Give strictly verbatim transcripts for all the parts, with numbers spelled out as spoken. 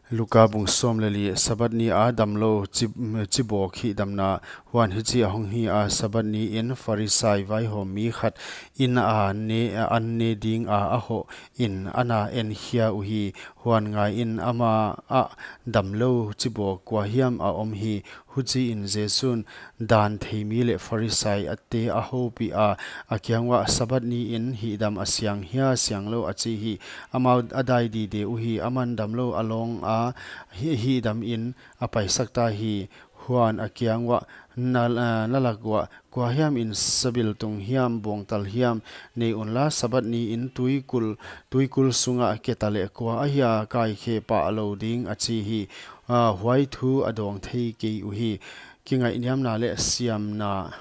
Luka bung sawm leh li. Sabat ni a damlou chi, chibawk hihdamna. Huan hichi ahong hi a, Sabat ni in Pharisai vaihawmmi khat in a ne, an ne ding a a hoh in a na enkhia uhi. Huan ngaiin, amah a damlou chibawk kuahiam a om hi. Huchiin Jesu'n dan theimi leh Pharisai a te a houpih a, a kiang uah, Sabat ni in hihdam a siang hia, sianglou? a chi hi. Amau a dai dide uhi. Aman damlou a lawng a, hi, hihdam in a paisak ta hi. Huan a kiang uah, na, na lak uah kuahiam in sabiltung hiam, bawngtal hiam nei unla, Sabat ni in tuikul, tuikul sunga keta leh kua ahia kaikhe pah lou ding? a chi hi. A, huai thu a dawng thei kei uhi. Kingaihniamna leh siamna.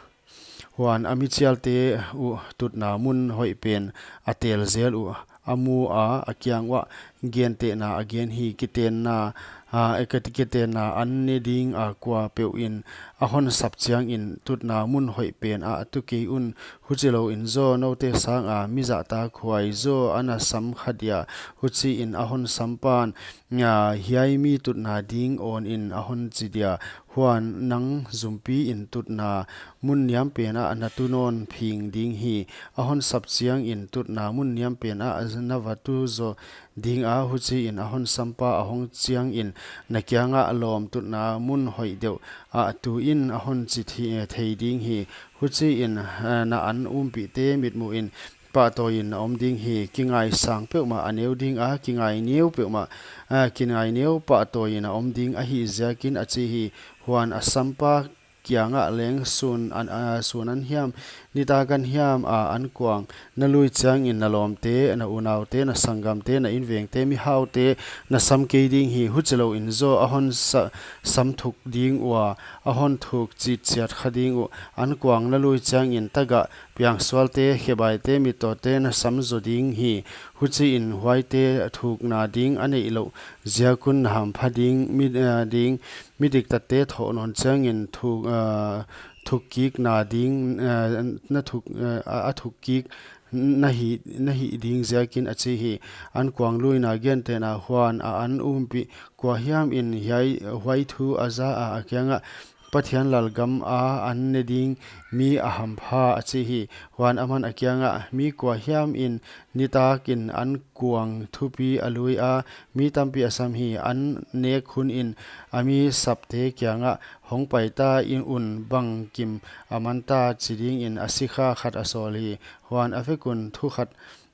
Huan a michialte uh tutna mun hoih pen a tel zel uh a mu a, a kiang uah gentehna a gen hi. Kitenna, a, e, kit-, kitenna an ne ding a kuapeuh in a hon sap chiangin tutna mun hoih pen ah tu kei un. Huchilouin zaw, noute sanga mi zahtak huai zaw a na sam kha dia. Huchiin a hon sam pan, a, hiai mi tutna ding awnin a hon chi dia. Huan nang zumpi in tutna mun niam pen ah na tu nawn phing ding hi. A hon sap chiangin tutna mun niam pen ah na va tu zaw ding a. Huchiin a hon sampa ahong chiangin, na kianga lawm tutna mun hoih deuh ah tu in, a hon chi thi-, thei ding hi. Huchiin, eh, na an umpihte mitmuhin pahtawiin a om ding hi. Kingaisang peuhmah a neu ding a, kingaineu peuhmah, eh, kingaineu pahtawiin a om ding ahih ziakin, a chi hi. Huan a sampa kiangah leng, sun an, a, sun an hiam, nitak an hiam a ankuang na lui chiangin na lawmte, na unaute, na sanggamte, na invengte, mihaute na sam kei ding hi. Huchilouin zaw, a hon sa-, sam thuk ding ua, a hon thuk chitchiat kha ding uh. Ankuang na lui chiangin tagah, piangsualte, khebaite, mittawte na sam zaw ding hi. Huchiin huaite thukna ding a neih louh ziakun na hampha ding, mi, eh, ding, mi diktatte thoh nawn chiangin thuk, eh, thukkikna ding, eh, na thuk, eh, a, a thukkik na hi, na hih ding ziakin, a chi hi. Ankuang luina gentehna. Huan a an umpih kuahiam in hiai, huai thu a za a, a kiangah, Pathian lalgam a an ne ding mi a hampha, a chi hi. Huan aman a kiangah, mi kuahiam in nitakin ankuang thupi a lui a, mi tampi a sam hi. An nek hunin a mi sapte kiangah, hong pai ta in un, bangkim a man ta, chi dingin a sikha khat a sawl hi. Huan a vekun thu khat,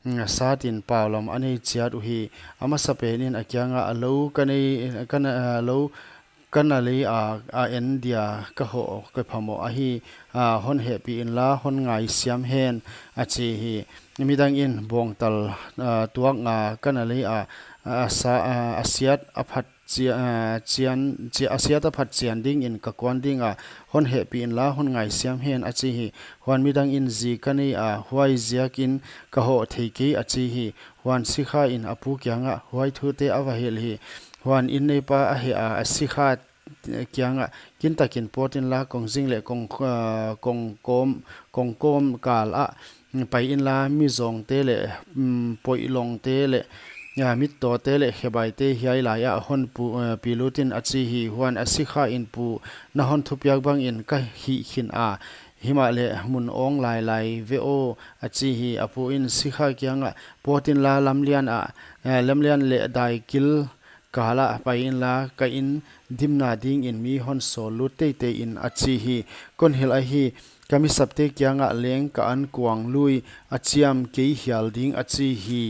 mm, satin paulam a nei chiat uhi. A masapenin a kiangah, a lou ka nei, ka na, a lou ka na lei a, a en dia ka hoh, ka phamawh ahi, a, hon hehpih inla, hon ngaisiam hen, a chi hi. Midangin bawngtal, a, tuak nga ka na lei a, a, sa, a, a siat a phat chia-, a, chian, chia-, a siat a phat chian dingin ka kuan ding a, hon hehpih inla, hon ngaisiam hen, a chi hi. Huan midangin zi ka nei a, huai ziakin ka hoh thei kei, a chi hi. Huan sikhain a pu kiangah huai thute a va hilh hi. Huan inneipa a heh a, a sikha kiangah, kintakin pawt inla, kongzing leh kong, a, kongkawm, kongkawm kal ah pai inla, mizawngte leh, mm, poihlawngte leh, a, mittawte leh khebaite hiai lai ah hon pu, a, pilutin, a chi hi. Huan a sikhain, pu, na hon thupiak bangin ka hih khin a, himahleh mun awng lailai ve aw, a chi hi. A puin sikha kiangah, pawt inla, lamlian ah, a, lamlian leh daikil kal ah pai inla, ka in dimna dingin mi hon sawl lut teitei in, a chi hi. Kon hilh ahi, ka mi sapte kiangah leng ka ankuang lui a chiam kei hial ding, a chi hi.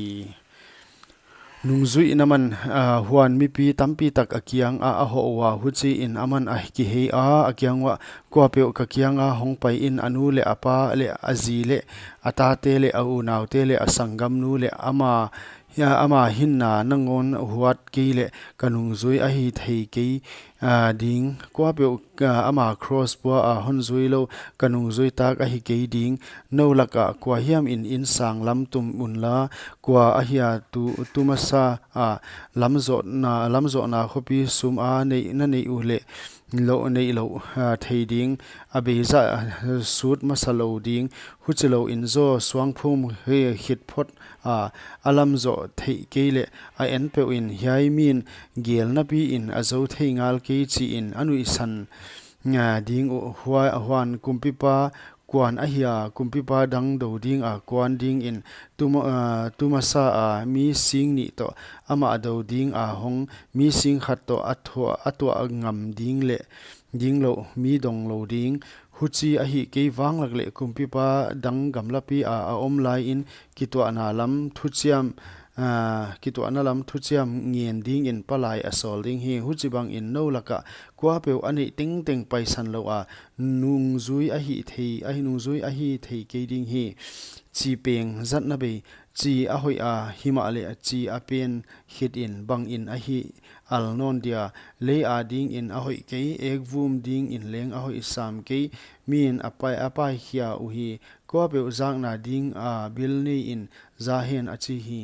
Nungzuihna man. A, huan mipi tampi tak a kiang ah a hoh ua, huchiin aman a kihei a, a kiang uah, kuapeuh ka kianga hong pai in, a nu leh a pa leh a zi leh a tate leh a unaute leh a sanggamnu leh ama, a, ama hinna nangawn huat kei leh ka nungzui ahi thei kei, a, ding. Kuapeuh, a, ama cross pua a hon zui lou ka nungzui tak ahi kei ding. Nou lakah kuahiam in, in sang lam tum unla, kua ahia tu, tu masa a lamzohna, lamzohna khopi sum a neih, na neih uleh, lou, neih lou, ah, thei ding, a beizah, ah, sut masa lou ding, huchilouin zaw suangphum hi khit phot, ah, a lam zoh theih kei leh a en peuhin hiai min gel napiin a zou thei ngal kei chiin a nuihsan, ah, ding uh. Hua-, huan kumpipa kuan ahia, kumpipa dang dou dinga kuan dingin tuma, ah, tumasa a mi sing nih toh amah dou dinga hong, mi sing khat toh a thuah, a tuah ngam ding leh ding lou mi dong lou ding. Huchi ahih kei vanglak leh kumpipa dang gamlapi a a om laiin kituahna lam thuchiam, ah, kituahna lam thuchiam ngen dingin palai a sawl ding hi. Huchibangin nou lakah kuapeuh a neih tengteng paisan lou a, nungzui ahih thei, ahi nungzui ahih thei kei ding hi. Chi peng zatna bei, chi a hoih a, himahleh chi a pen khitin bangin ahi al nawn dia? Lei a dingin a hoih kei, ekvum dingin leng a hoih sam kei, min a pai, a paikhia uhi. Kuapeuh zakna dinga bil neiin za hen, a chi hi.